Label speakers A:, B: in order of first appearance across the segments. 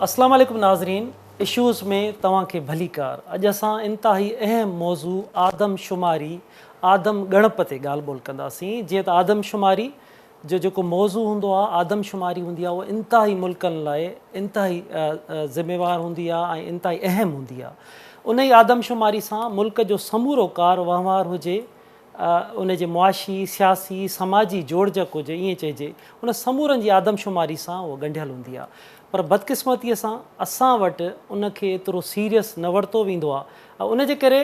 A: اسلام عليڪم ناظرين اشوز ۾ توهان کي ڀليڪار اڄ اسان انتهائي اهم موضوع آدم شماري آدم ڳڻپ تي ڳالهه ٻولهه ڪنداسين جيئن ته آدم شماري جو جيڪو موضوع هوندو آهي آدم شماري هوندي آهي اهو انتهائي ملڪن لاء انتهائي ذميوار هوندي آهي ۽ انتهائي اهم هوندي آهي انهي آدم شماري سان ملڪ جو سمورو ڪار وهنوار هجي ان جي معاشي سياسي سماجي جوڙجڪ هجي ائين چئجي ان سمورن جي آدم شماري سان اهو ڳنڍيل هوندي آهي پر بدقسمتي سان اسان وٽ ان کي ايترو سيريس نه ورتو ويندو آهي ان جي ڪري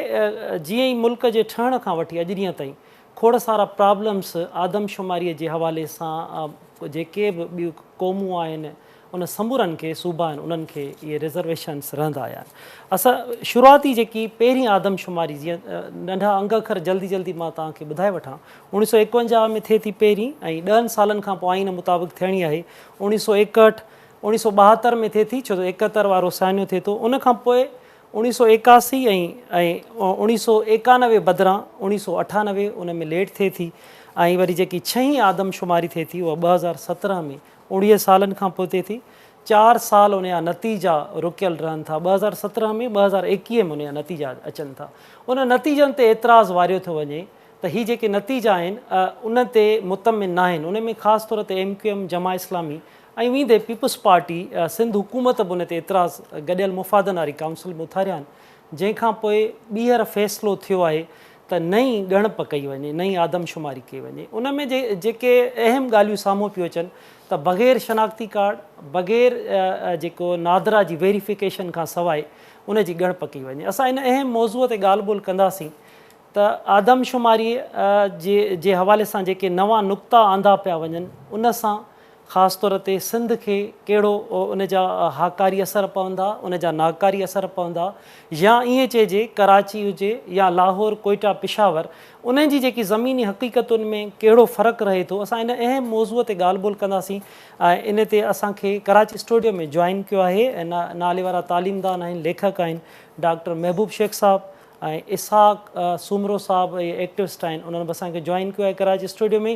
A: جيئن ئي ملڪ جي ٺهڻ کان وٺي اڄ ڏينهن تائين کوڙ سارا پرابلمس آدمشماري جي حوالي سان جيڪي به ٻيون قومون آهن ان سمورن کي صوبا آهن انهن کي اهي رزرويشنس رهندا آيا آهن اسان شروعاتي جيڪي پهرين آدمشماري جيئن ننڍا انگ اکر جلدي جلدي مان توهان کي ٻڌائي وٺان اوڻيهه سو ايڪونجاهه ۾ ٿئي ٿي پهرين ۽ ڏهن سالن کان پوء آئين مطابق ٿيڻي آهي اوڻيهه سو ايڪهٺ اوڻيهه سو ٻاهتر ۾ ٿئي ٿي ڇو ته ايڪهتر وارو سانحو ٿئي ٿو ان کان پوء اوڻيهه سو ايڪاسي ۽ ۽ اوڻيهه سو ايڪانوي بدران اوڻيهه سو اٺانوي ان ۾ ليٽ ٿئي ٿي ۽ وري جيڪي ڇهين آدمشماري ٿئي ٿي اها 2017 ۾ اوڻيهه سالن کان پوء ٿئي ٿي. چار سال ان جا نتيجا رڪيل رهن ٿا. 2017 ۾ 2021 ۾ ان جا نتيجا اچن ٿا. ان نتيجن تي اعتراض واريو ٿو وڃي ته هي جيڪي نتيجا آهن ان تي مطمئن ناهن. ان ۾ خاص طور تي M Q M, Jamaat Islami ۽ ويندي پيپلز پارٽي سنڌ حڪومت به ان تي اعتراض گڏيل مفادن واري ڪائونسل ۾ اٿاريا آهن جنهن کان پوء ٻيهر فيصلو ٿيو آهي ته نئين ڳڻپ ڪئي وڃي نئين آدمشماري ڪئي وڃي ان ۾ جيڪي اهم ڳالهيون سامهون پيون اچن ته بغير شناختي ڪارڊ بغير جيڪو نادرا جي ويريفڪيشن کان سواء ان جي ڳڻپ ڪئي وڃي اسان ان اهم موضوع تي ڳالهه ٻولهه ڪنداسين ته آدمشماري جي جي حوالي سان جيڪي نوان نقطا آندا پيا وڃن ان سان خاص طور تي سنڌ کي ڪهڙو ان جا هاڪاري اثر پوندا ان جا ناڪاري اثر پوندا يا ائين چئجي ڪراچي هجي يا لاهور ڪوئيٽا پشاور انهن جي جيڪي زميني حقيقتن ۾ ڪهڙو فرق رهي ٿو اسان ان اهم موضوع تي ڳالهه ٻولهه ڪنداسين ۽ ان تي اسان کي ڪراچي اسٽوڊيو ۾ جوائن ڪيو آهي ناليوارا تعليمدان آهن ليکڪ آهن ڊاڪٽر محبوب شيخ صاحب ۽ اسحاق سومرو صاحب اهي ايڪٽوسٽ آهن انهن به اسان کي جوائن ڪيو آهي ڪراچي اسٽوڊيو ۾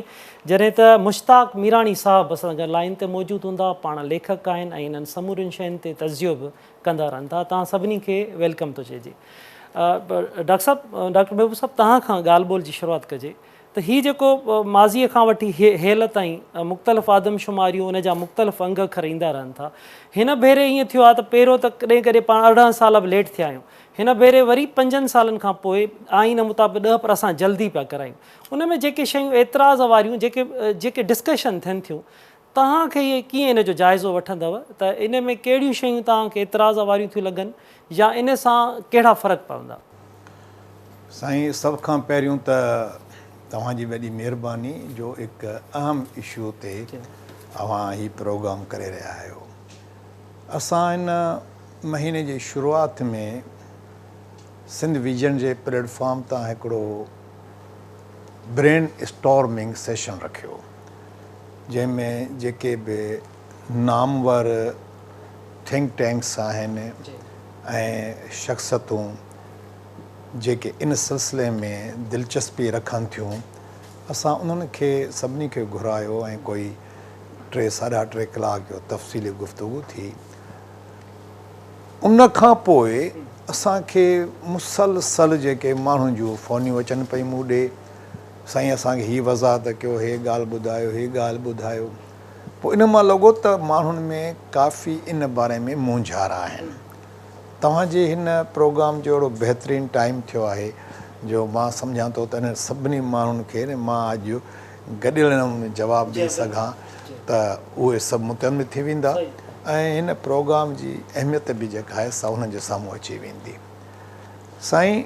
A: جڏهن ته مشتاق ميراڻي صاحب اسان سان گڏ لائين تي موجود هوندا پاڻ ليکڪ آهن ۽ انهن سمورين شين تي تجزيو به ڪندا رهن ٿا توهان سڀني کي welcome ٿو چئجي ڊاڪٽر صاحب ڊاڪٽر محبوب صاحب توهان کان ڳالهه ٻولهه جي شروعات ڪجي ته هي جيڪو ماضيء کان وٺي هيل تائين مختلف آدمشماريون ان جا مختلف انگ اکر ايندا رهن ٿا. هن ڀيري ائين ٿيو آهي ته پهريون ته ڪڏهن ڪڏهن پاڻ 18 سال به ليٽ ٿيا آهيون. هن ڀيري وري پنجن سالن کان پوء آئين مطابق ڏهه پر اسان جلدي پيا ڪرايون. ان ۾ جيڪي شيون اعتراض واريون جيڪي جيڪي ڊسڪشن ٿين ٿيون توهان کي اهي ڪيئن ان جو جائزو وٺندؤ ته ان ۾ ڪهڙيون شيون توهان کي اعتراض واريون ٿيون لڳن يا ان سان ڪهڙا فرق پوندا؟
B: سائين سڀ کان پهريون ته توهان جي وڏي مهرباني جو هڪ اهم اشو تي اوهان هي پروگرام ڪري رهيا آهيو. اسان هن مهيني جي شروعات ۾ سنڌ ويزن جي پليٽ فارم تان هڪڙو برين اسٽارمنگ سيشن رکيو. جنهن ۾ جيڪي به نامور ٿنڪ ٽينڪس آهن ۽ شخصيتون جيڪي ان سلسلي ۾ دلچسپي رکن ٿيون اسان انهن کي سڀني کي گهرايو ۽ ڪوئي ٽي ساڍا ٽي ڪلاڪ جو تفصيلي گفتگو ٿي. ان کان پوء اسان کي مسلسل جيڪي ماڻهن جون فونيون اچن پيون مون ڏي سائين اسان کي هي وضاحت ڪيو، هي ڳالهه ٻڌايو، هي ڳالهه ٻڌايو. پوء ان مان لڳو ته ماڻهن ۾ ڪافي ان باري ۾ مونجهارا آهن. توهان جي هن پروگرام جو اهڙو بهترين ٽائيم ٿيو آهي جو مان سمجهان ٿو ته انهن سڀني ماڻهن کي مان اڄ گڏيل نموني جواب ڏئي سگهان ته اهي سڀ مطمئن ٿي ويندا ۽ هن پروگرام جي اهميت به جيڪا آهي سا انهن جي سامهون اچي ويندي. سائين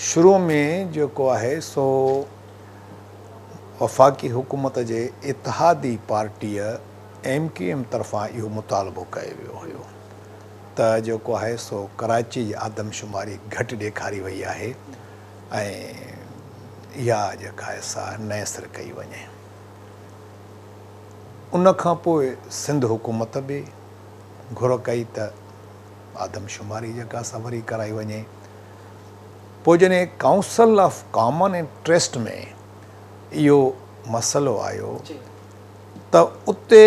B: شروع ۾ جيڪو آهي سو وفاقي حڪومت جي اتحادي پارٽيء ايم ڪيو ايم طرفان اهو مطالبو ڪيو ويو هيو ته جيڪو آهي سو ڪراچي جي آدمشماري گهٽ ڏيکاري وئي آهي ۽ اها جيڪا آهي سا نئين سر ڪئي وڃي. ان کان پوء سنڌ حڪومت به گهر ڪئي ته آدمشماري جيڪا سا وري ڪرائي وڃي. پوء جڏهن ڪائونسل آف ڪامن انٽريسٽ ۾ اهو مسئلو آيو ته اتي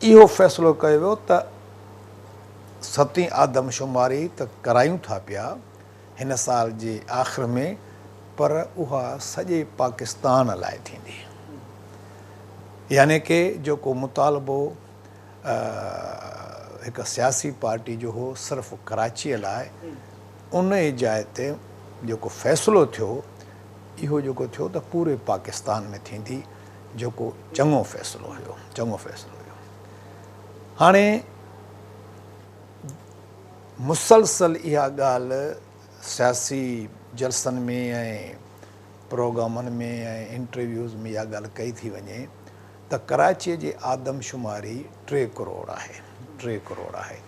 B: اهو فيصلو ڪيو ويو ته ستين آدمشماري ته ڪرايون ٿا پيا هن سال جي آخر ۾ پر اها سڄي پاڪستان لاء ٿيندي. يعني ڪي جيڪو مطالبو هڪ سياسي پارٽي جو هو صرف ڪراچيء لاء ان ئي جاء تي جيڪو فيصلو ٿيو اهو جيڪو ٿيو ته پوري پاڪستان ۾ ٿيندي جيڪو چڱو فيصلو هيو چڱو فيصلو هيو. هاڻي مسلسل اها ڳالهه سياسي جلسن ۾ ۽ پروگرامن ۾ ۽ انٽرويوز ۾ اها ڳالهه ڪئي ٿي وڃي ته ڪراچيء جي آدمشماري ٽي ڪروڙ آهي، ٽي ڪروڙ آهي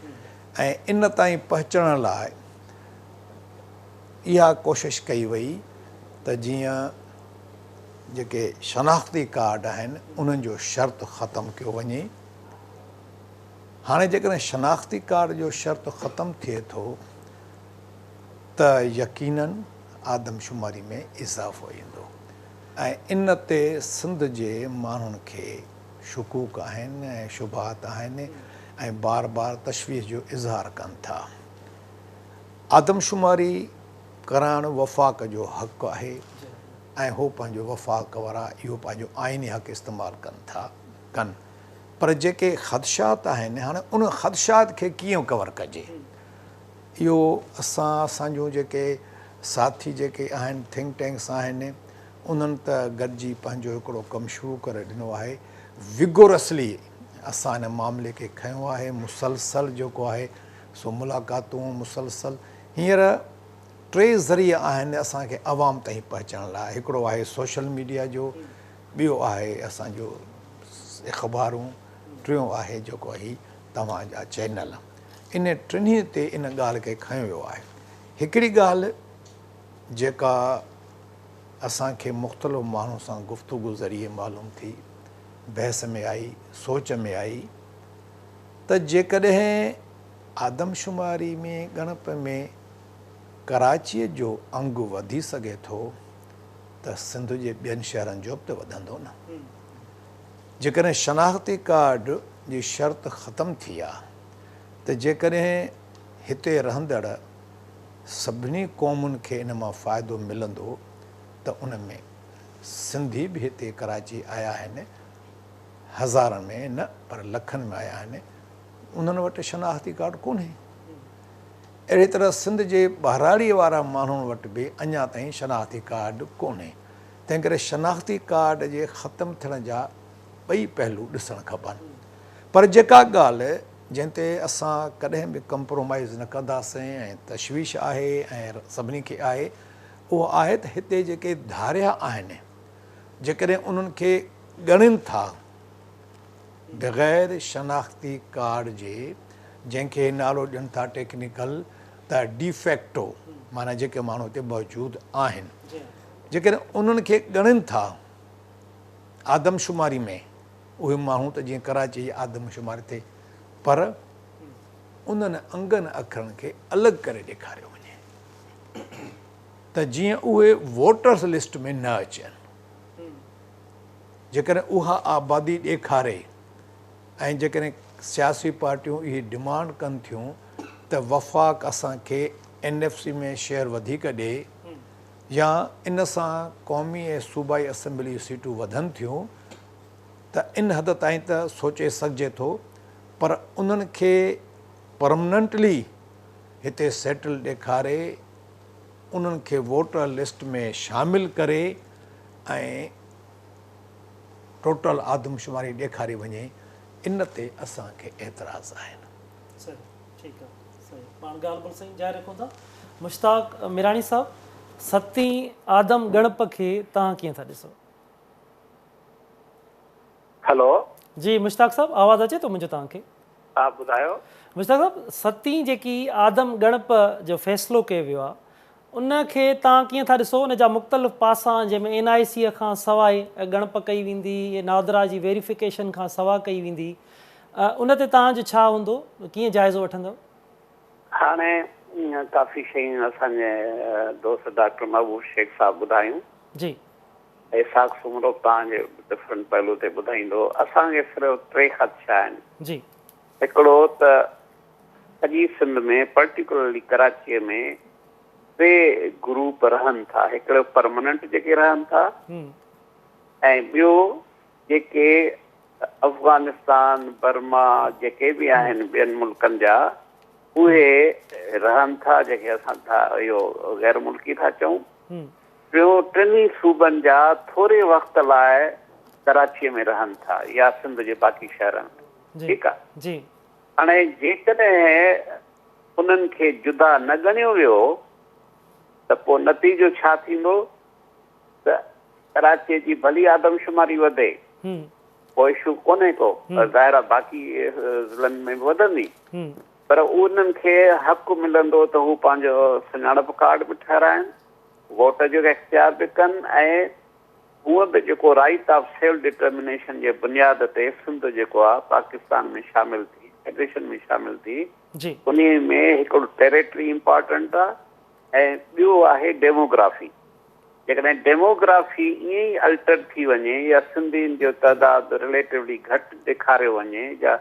B: ۽ ان تائين پهچڻ لاء اها ڪوشش ڪئي وئي ته جيئن جيڪي شناختي ڪارڊ آهن انهن جو شرط ختم ڪيو وڃي. هاڻي جيڪڏهن شناختي ڪارڊ جو شرط ختم ٿئي ٿو ته يقينن آدمشماري ۾ اضافو ايندو ۽ ان تي سنڌ جي ماڻهن کي شڪوڪ آهن ۽ شبهات آهن ۽ بار بار تشويش جو اظهار ڪن ٿا. آدمشماري ڪرائڻ وفاق جو حق آهي ۽ هو پنهنجو وفاق وارا اهو پنهنجو آئيني حق استعمال ڪن ٿا ڪن پر جيڪي خدشات آهن هاڻي ان خدشات کي ڪيئن ڪور ڪجي اهو اسان اسان جون جيڪي ساٿي جيڪي آهن ٿنڪ ٽينڪس آهن انهن ته گڏجي پنهنجو هڪڙو ڪم شروع ڪري ڏنو آهي وگورسلي اسان ان معاملي کي کنيو آهي مسلسل جيڪو آهي سو ملاقاتون مسلسل هينئر ٽي ذريعا آهن اسان کي عوام تائين پهچڻ لاء هڪڙو آهي سوشل ميڊيا جو ٻيو آهي اسان جو اخبارون ٽيون آهي جيڪو هي توهان جا چينل ان ٽنهي تي ان ڳالهه کي کنيو ويو آهي هڪڙي ڳالهه جيڪا اسان کي مختلف ماڻهن سان گفتگو ذريعي معلوم ٿي بحث ۾ آئي سوچ ۾ آئي ته جيڪڏهن آدمشماري ۾ ڳڻپ ۾ ڪراچيء جو انگ وڌي سگهي ٿو ته سنڌ جي ٻين شهرن جو به ته وڌندو نه. جيڪڏهن شناختي ڪارڊ جي شرط ختم ٿي آ ته جيڪڏهن هتي رهندڙ سڀني قومن کي ان مان فائدو ملندو ته ان ۾ سنڌي به هتي ڪراچي آيا آهن هزارن ۾ نه پر لکن ۾ آيا آهن انهن وٽ شناختي ڪارڊ ڪونهي. اهڙي طرح سنڌ جي ٻهراڙيء وارا ماڻهن وٽ به اڃا تائين شناختي ڪارڊ ڪونهي. تنهنڪري شناختي ڪارڊ جي ختم ٿيڻ جا ٻئي پهلو ڏسڻ کپن. پر جيڪا ڳالهه جنهن تي اسان ڪڏهن به ڪمپرومائيز نه ڪنداسين ۽ تشويش آهي ۽ سڀني کي آهي اهو آهي ته هتي جيڪي ڌاريا آهن جيڪڏهن انهن کي ڳڻين ٿا بغير شناختي ڪارڊ جي جنهن کي نالو ڏين ٿا ٽيڪنيڪل ته ڊيفيڪٽو معنيٰ جيڪي ماڻهو هتي موجود آهن جيڪڏهن انهن کي ڳڻين ٿا آدمشماري ۾ اهي ماڻهو ته جيئن ڪراچي جي آدمشماري ٿئي پر انهن انگن اکرن کي الڳ ڪري ڏيکاريو وڃي ته جيئن اهي ووٽرس لسٽ ۾ نه اچن. جيڪڏهن اها آبادي ڏيکاري ۽ جيڪڏهن سياسي پارٽيون اهي ڊمانڊ ڪن ٿيون ته وفاق اسان کي اين ايف سي ۾ شيئر وڌيڪ ڏي يا ان سان قومي ۽ صوبائي اسيمبلي جون سيٽون وڌن ٿيون ته ان حد تائين ته سوچي سگهجي ٿو پر انهن کي پرمننٽلي هتي سيٽل ڏيکاري انهن کي ووٽر لسٽ ۾ شامل ڪري ۽ ٽوٽل آدمشماري ڏيکاري وڃي ان تي اسان کي اعتراض آهن.
A: صحيح ٺيڪ آ صحيح پاڻ ڳالهه ٻولهه سائين جاري رکون ٿا مشتاق ميراڻي صاحب ستين آدم ڳڻپ کي توهان ڪيئن ٿا ڏسو.
C: هلو.
A: جي مشتاق صاحب آواز اچي ٿو منهنجو توهان کي.
C: ها ٻڌايو.
A: مشتاق صاحب ستين جيڪي آدم ڳڻپ جو فيصلو ڪيو ويو آ ان کي توهان ڪيئن ٿا ڏسو ان جا مختلف پاسا جنهن ۾ اين آء سي کان سواء ڳڻپ ڪئي ويندي نادرا جي ويريفڪيشن کان سوا ڪئي ويندي ان تي توهان جو ڇا هوندو ڪيئن جائزو وٺندؤ؟
C: هاڻي ڪافي شيون اسان جي دوست ڊاڪٽر محبوب شيخ صاحب ٻڌايون.
A: جي.
C: اسحاق سومرو به توهان جي ڊفرنٽ پهلو تي ٻڌائيندو. اسان کي صرف ٽي خدشا آهن.
A: جي.
C: هڪڙو ته سڄي سنڌ ۾ پرٽيڪولرلي ڪراچيء ۾ ٽي گروپ رهن ٿا، هڪڙو پرمننٽ جيڪي رهن ٿا ۽ ٻيو جيڪي افغانستان، برما جيڪي به آهن ٻين ملڪن جا اهي رهن ٿا جيڪي اسان ٿا اهو غير ملڪي ٿا چئون. ٽيون ٽنهي صوبن جا ٿوري وقت لاء ڪراچيء ۾ رهن ٿا يا سنڌ جي باقي شهرن ۾. ٺيڪ آ. هاڻي جيڪڏهن انهن کي جدا نه ڳڻيو ويو ته پوء نتيجو ڇا ٿيندو ته ڪراچيء جي ڀلي آدمشماري وڌي، ڪو اشو ڪونهي ڪو، ظاهر آهي باقي ضلعن ۾ به وڌندي، پر انهن کي حق ملندو ته هو پنهنجو سڃاڻپ ڪارڊ به ٺهرائن، ووٽ جو اختيار به ڪن ۽ هونء به جيڪو رائيٽ آف سيلف ڊٽرمينيشن جي بنياد تي سنڌ جيڪو آهي پاڪستان ۾ شامل ٿي، فيڊريشن ۾ شامل ٿي، انهيء ۾ هڪڙو ٽيريٽري امپارٽنٽ آهي ۽ ٻيو آهي ڊيموگرافي. جيڪڏهن ڊيموگرافي ائين ئي الٽر ٿي وڃي يا سنڌين جو تعداد رليٽولي گهٽ ڏيکاريو وڃي يا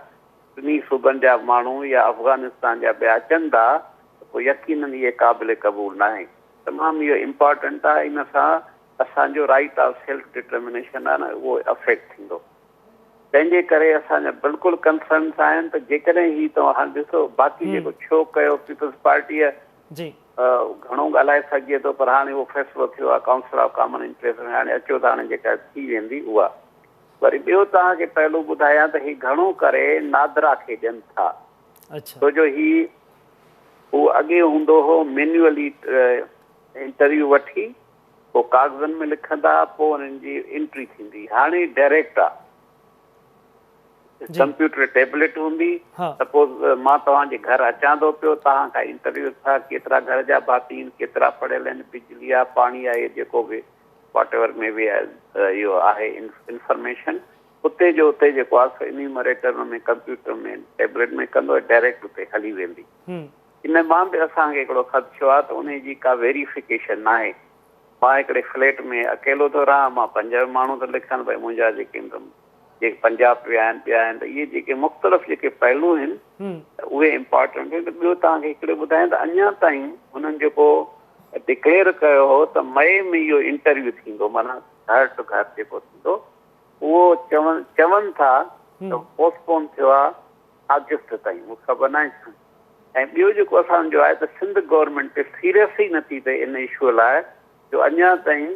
C: ٽنهي صوبن جا ماڻهو يا افغانستان جا ٻيا اچن ٿا ته پوء يقينن اهي قابل قبول ناهي. تمام اهو امپارٽنٽ آهي ان سان اسان جو رائيٽ آف سيلف ڊٽرمينيشن آهي نه اهو افيڪٽ ٿيندو. تنهن جي ڪري اسان جا بلڪل ڪنسرنس آهن ته جيڪڏهن هي توهان هاڻي ڏسو باقي جيڪو ڇو ڪيو پيپلز پارٽيء گهڻو ڳالهائي سگهجي ٿو پر هاڻي اهو فيصلو ٿيو آهي ڪائونسل آف ڪامن انٽريسٽ ۾ هاڻي اچو ته هاڻي جيڪا ٿي ويندي اها وري ٻيو توهان کي پهلو ٻڌايان ته هي گهڻو ڪري نادرا کي ڏين ٿا ڇو جو هي هو اڳي هوندو هو مينيولي انٽرويو وٺي پوء ڪاغذن ۾ لکندا پوء انهن جي انٽري ٿيندي هاڻي ڊائريڪٽ آ ڪمپيوٽر ٽيبليٽ هوندي سپوز مان توهان جي گهر اچان ٿو پيو توهان کان انٽرويو ٿا ڪيترا گهر جا ڀاتي آهن ڪيترا پڙهيل آهن بجلي آ پاڻي آ جيڪو به واٽ ايور ۾ به اهو آهي انفارميشن اتي جو اتي جيڪو آ سو انيومريٽر ۾ ڪمپيوٽر ۾ ٽيبليٽ ۾ ڪندو ڊائريڪٽ اتي هلي ويندي. ان مان به اسان کي هڪڙو خدشو آهي ته انهي جي ڪا ويريفڪيشن ناهي. مان هڪڙي فليٽ ۾ اڪيلو ٿو رهان، مان پنج ماڻهو ٿو لکان ڀئي منهنجا جيڪي جيڪي پنجاب به آهن ٻيا آهن ته اهي جيڪي مختلف جيڪي پهلو آهن ته اهي امپارٽنٽ آهن ته ٻيو توهان کي هڪڙو ٻڌايان ته اڃا تائين هنن جيڪو ڊڪليئر ڪيو هو ته مئي ۾ اهو انٽرويو ٿيندو معنيٰ گهر ٽو گهر جيڪو ٿيندو اهو چون چون ٿا ته پوسٽپون ٿيو آهي آگسٽ تائين مون کي خبر ناهي ڇا ۽ ٻيو جيڪو اسان جو آهي ته سنڌ گورنمينٽ سيريس ئي نٿي ٿئي ان اشو لاء جو اڃا تائين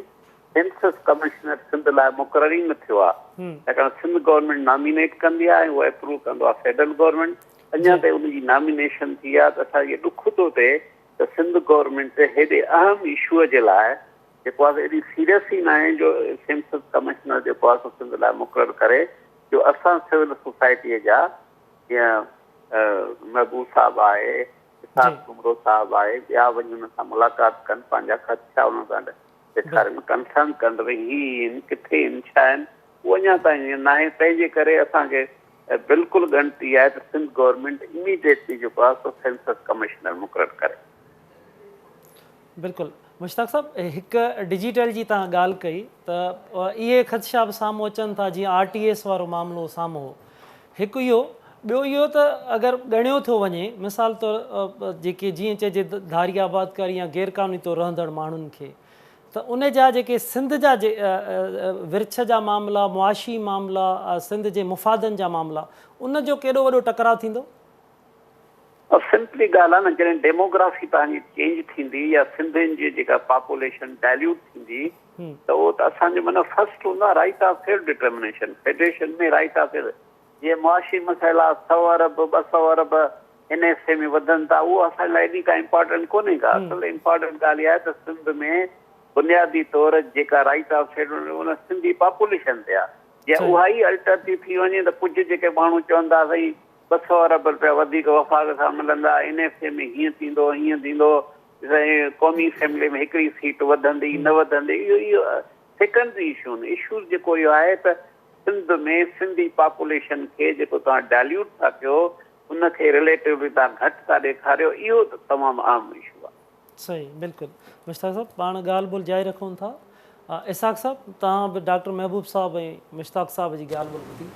C: سينسس ڪمشنر سنڌ لاء مقرر ئي نه ٿيو آهي ڇاڪاڻ سنڌ گورنمينٽ نامينيٽ ڪندي آهي ۽ اهو اپروو ڪندو آهي فيڊرل گورنمينٽ اڃا تائين ان جي نامينيشن ٿي آهي ته اسان کي ڏک ٿو ٿئي ته سنڌ گورنمينٽ هيڏي اهم اشو جي لاء جيڪو آهي ايڏي سيريس ئي ناهي جو سينسس ڪمشنر جيڪو آهي سو سنڌ لاء مقرر ڪري جو اسان سول سوسائٽيء جا جيئن محبوب صاحب آهي، اسحاق سومرو صاحب آهي، ٻيا وڃي انهن سان ملاقات ڪن، پنهنجا خدشا انهن سان ڏيکارين، ڪنسرن ڪن ته ڀئي هي آهن، ڪٿي آهن، ڇا آهن، اهو اڃا تائين ائين ناهي، تنهن جي ڪري اسان کي بلڪل ڳڻتي آهي ته سنڌ گورنمينٽ اميڊيٽلي جيڪو آهي سو سينسس ڪمشنر مقرر ڪري.
A: بلڪل مشتاق صاحب هڪ ڊجيٽل جي توهان ڳالهه ڪئي ته اهي خدشا به سامهون اچن ٿا جيئن آر ٽي ايس وارو معاملو سامهون هو هڪ اهو ٻيو اهو ته اگر ڳڻيو ٿو وڃي مثال طور جيڪي جيئن چئجي ڌاري آبادڪاري يا غير قانوني طور رهندڙ ماڻهن کي ته ان جا جيڪي سنڌ جا ورڇ جا معاملا معاشي معاملا سنڌ جي مفادن جا معاملا ان جو ڪيڏو وڏو ٽڪراء ٿيندو؟
C: سمپلي ڳالهه آهي نه جڏهن ڊيموگرافي توهان جي چينج ٿيندي يا سنڌين جي جيڪا پاپوليشن ڊائليوٽ ٿيندي ته اهو ته اسان جو معنيٰ فرسٽ هوندو آهي right of self determination federation ۾ right of self جيئن معاشي مسئلا سئو ارب 200 ارب ان حصي ۾ وڌن ٿا اهو اسان لاء ايڏي ڪا امپارٽنٽ ڪونهي ڪا اصل امپارٽنٽ ڳالهه اها آهي ته سنڌ ۾ بنيادي طور جيڪا right of self in Sindhi population تي آهي جي اها ئي الٽر ٿي ٿي وڃي ته ڪجهه جيڪي ماڻهو چون ٿا سائين 200 ارب رپيا وڌيڪ وفاق سان ملندا، اين ايف سي ۾ هيئن ٿيندو هيئن ٿيندو، سائين قومي اسيمبلي ۾ هڪڙي سيٽ وڌندي نه وڌندي اهو اهو سيڪنڊري اشو آهن، اشو جيڪو اهو آهي ته سنڌ ۾ سنڌي پاپوليشن کي جيڪو توهان ڊائليوٽ ٿا ڪيو ان کي رليٽولي توهان گهٽ ٿا ڏيکاريو اهو تمام اهم اشو آهي.
A: صحيح بلڪل مشتاق صاحب پاڻ ڳالهه ٻولهه جاري رکون ٿا اسحاق صاحب توهان به ڊاڪٽر محبوب صاحب ۽ مشتاق صاحب جي ڳالهه ٻولهه ٻڌي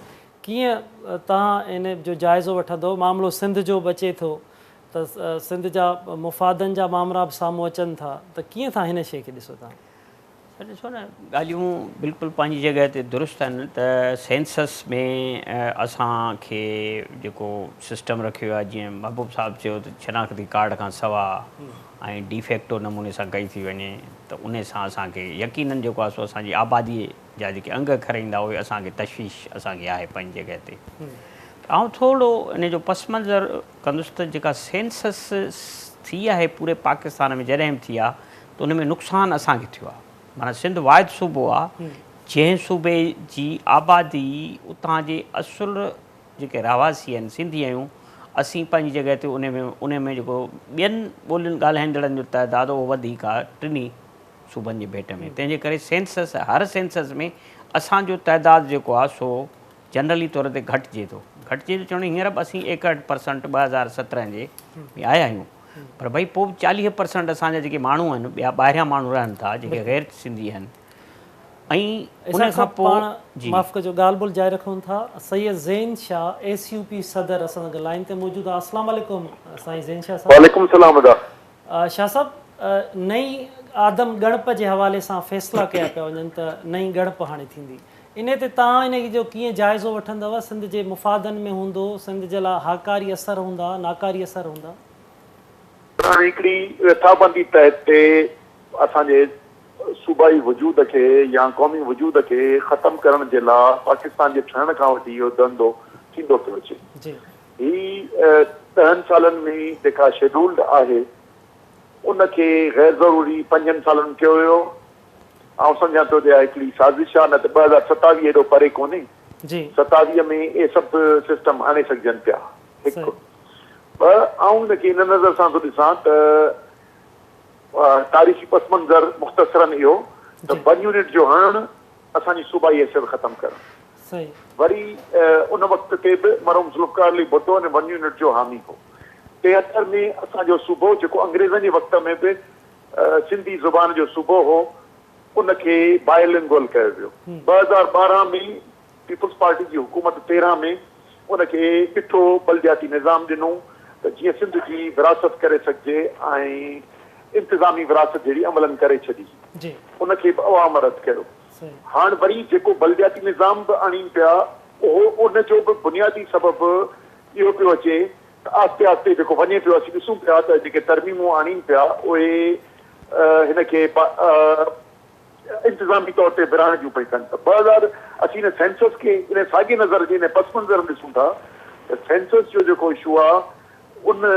A: ڪيئن توهان ان جو جائزو وٺندو معاملو سنڌ جو به اچي ٿو ته سنڌ جا مفادن جا مامرا به سامهون اچن ٿا ته ڪيئن ٿا هن شيء کي ڏسو توهان؟
D: سر ڏسو نه ڳالهيون بلڪل پنهنجي جڳهه تي درست آهن ته سينسس ۾ اسان کي جيڪو سسٽم رکيو ويو آهي جيئن محبوب صاحب چيو ته شناختي ڪارڊ کان سوا ۽ ڊيفيڪٽو نموني سان ڪئي ٿي وڃي ته ان سان اسان کي يقينن جيڪو آهي سو اسان جي آبادي جا جيڪي انگ اکر ايندا اهي اسان کي تشويش اسان کي آهي پنهنجي جڳهه تي پر آئون ٿورو ان جو پس منظر ڪندس ته جيڪا سينسس ٿي آهي پوري پاڪستان ۾ جڏهن به ٿي آهي ته ان ۾ نقصان اسان کي ٿيو آهي. معنيٰ سنڌ واحد صوبو آهي جنهن صوبي جي آبادي اتان جي اصل جيڪي رهواسي آهن سنڌي آهيون اسين پنهنجي جڳهه تي ان ۾ ان ۾ جيڪو ٻين ٻولين ڳالهائيندڙن جو تعداد اهو وڌيڪ آهي ٽنهي صوبن جي ڀيٽ ۾ تنهن جي ڪري سينسس هر سينسس ۾ اسان جو تعداد جيڪو آهي سو جنرلي طور تي گهٽجي ٿو. گهٽجي ٿو چوڻ هينئر به اسين 61 پرسنٽ 2017 جي ۾ آيا آهيون پر ڀئي پوء به 40 پرسنٽ اسان جا جيڪي ماڻهو آهن ٻيا ٻاهريان ماڻهو رهن ٿا جيڪي غير سنڌي آهن ۽ ان کان پوء
A: جي. معاف ڪجو ڳالهه ٻولهه جاري رکون ٿا Syed Zain Shah S U P صدر اسان سان گڏ لائين تي موجود آهي السلام عليڪم سائين زين شاهه صاحب.
E: وعليڪم السلام ادا.
A: شاهه صاحب نئين آدم ڳڻپ جي حوالي سان فيصلا ڪيا پيا وڃن ته نئين ڳڻپ هاڻي ٿيندي انهي تي توهان انهي جو ڪيئن جائزو وٺندؤ؟ سنڌ جي مفادن ۾ هوندو؟ سنڌ جي لاء هاڪاري اثر هوندا، ناڪاري اثر هوندا؟
E: هاڻي هڪڙي رٿابندي تحت تي اسان جي صوبائي وجود کي يا قومي وجود کي ختم ڪرڻ جي لا پاڪستان جي ٺهڻ کان وٺي اهو ڌنڌو ٿيندو پيو اچي. هي ڏهن سالن ۾ جيڪا شيڊولڊ آهي ان کي غير ضروري پنجن سالن ۾ ڪيو ويو. آئون سمجهان ٿو ته اها هڪڙي سازش آهي نه ته 2027 ايڏو پري ڪونهي. 27 ۾ اهي سڀ سسٽم آڻي سگهجن پيا. هڪ. ٻه آئون ان کي ان نظر سان ٿو ڏسان ته تاريخي پس منظر مختصراً اهو ته ون يونٽ جو هڻڻ اسان جي صوبائي حيثيت ختم ڪرڻ. وري ان وقت تي به مرحوم ذوالفقار علي ڀٽو ان ون يونٽ جو حامي هو. 73 ۾ اسان جو صوبو جيڪو انگريزن جي وقت ۾ به سنڌي زبان جو صوبو هو، ان کي بائلنگوئل ڪيو ويو. 2012 ۾ پيپلز پارٽي جي حڪومت 13 ۾ ان کي ڏٺو بلدياتي نظام ڏنو ته جيئن سنڌ جي ورهاست ڪري سگهجي ۽ انتظامي ورهاست جهڙي عملن ڪري ڇڏي. ان کي به عوام رد ڪيو. هاڻ وري جيڪو بلدياتي نظام به آڻين پيا اهو ان جو به بنيادي سبب اهو پيو اچي ته آهستي آهستي جيڪو وڃي پيو اسين ڏسون پيا ته جيڪي ترميمون آڻين پيا اهي هن کي انتظامي طور تي ورهائڻ جون پئي ڪن ته 2000 اسين ان سينسس کي ان ساڳي نظر جي ان پس منظر ۾ ڏسون ٿا ته سينسس جو جيڪو اشو آهي ان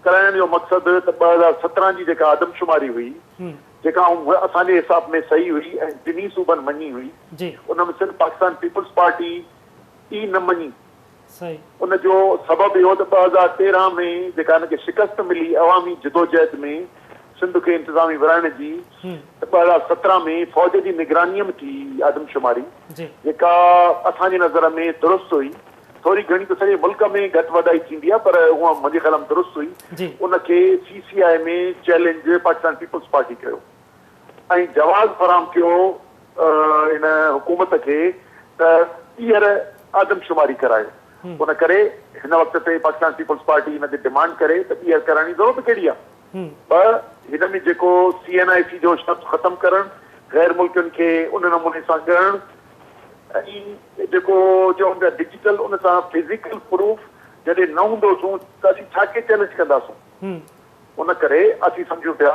E: ڪرائڻ جو مقصد ته 2017 جي جيڪا آدمشماري هئي جيڪا اسان جي حساب ۾ صحيح هئي ۽ ٽنهي صوبن مڃي هئي ان ۾ صرف پاڪستان پيپلز پارٽي ئي نه مڃي. ان جو سبب اهو ته 2013 ۾ جيڪا هن کي شڪست ملي عوامي جدوجهد ۾ سنڌ کي انتظامي ورهائڻ جي ته 2017 ۾ فوج جي نگرانيء ۾ ٿي آدمشماري جيڪا اسان جي نظر ۾ درست هئي ٿوري گهڻي ته سڄي ملڪ ۾ گهٽ وڌائي ٿيندي آهي پر هونء منهنجي خيال ۾ درست هئي ان کي C C I ۾ challenge Pakistan Peoples Party ڪيو. ۽ جواز فراهم ڪيو هن حڪومت کي ته ٻيهر آدمشماري ڪرايو ان ڪري هن وقت تي پاڪستان پيپلز پارٽي هن تي ڊمانڊ ڪري ته ٻيهر ڪرائڻ جي ضرورت ڪهڙي آهي ٻه هن ۾ جيڪو سي اين آء سي جو شرط ختم ڪرڻ غير ملڪين کي ان نموني سان ڳڻڻ ۽ جيڪو چون پيا ڊجيٽل ان سان فزيڪل پروف جڏهن نه هوندوسون ته اسين ڇا کي چئلينج ڪنداسون. ان ڪري اسين سمجهون پيا